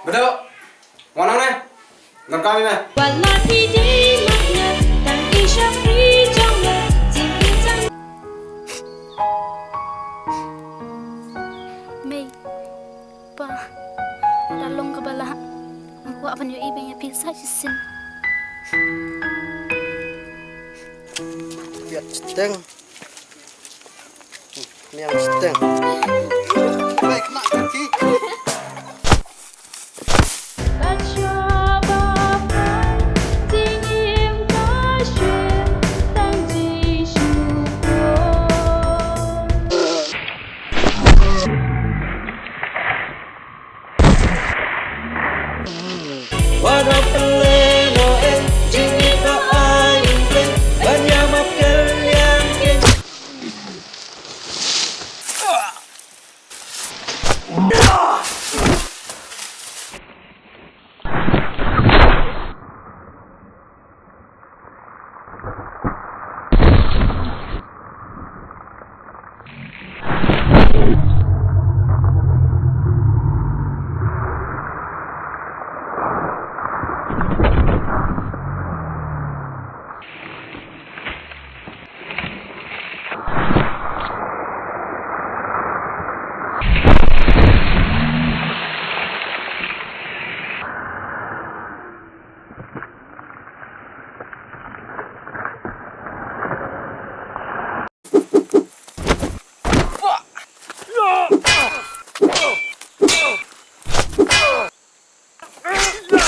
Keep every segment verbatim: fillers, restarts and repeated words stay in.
Bado, wan nang ne. Nang kami me. Wala phi dei mat ne, tang i shakri jong me, jingpyntang. Mei, pa, da long kaba lah. Nga kwah ban ïohi biang ïa phi sa shisien. Biat siteng. Miang siteng. Baik, nak kaki.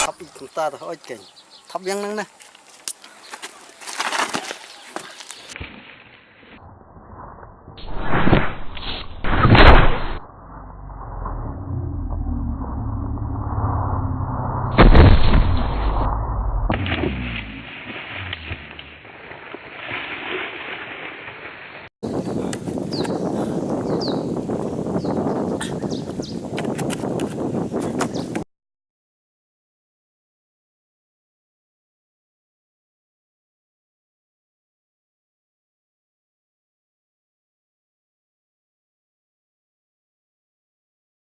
Thap i kynta ta oi ken. Thap yang nang na.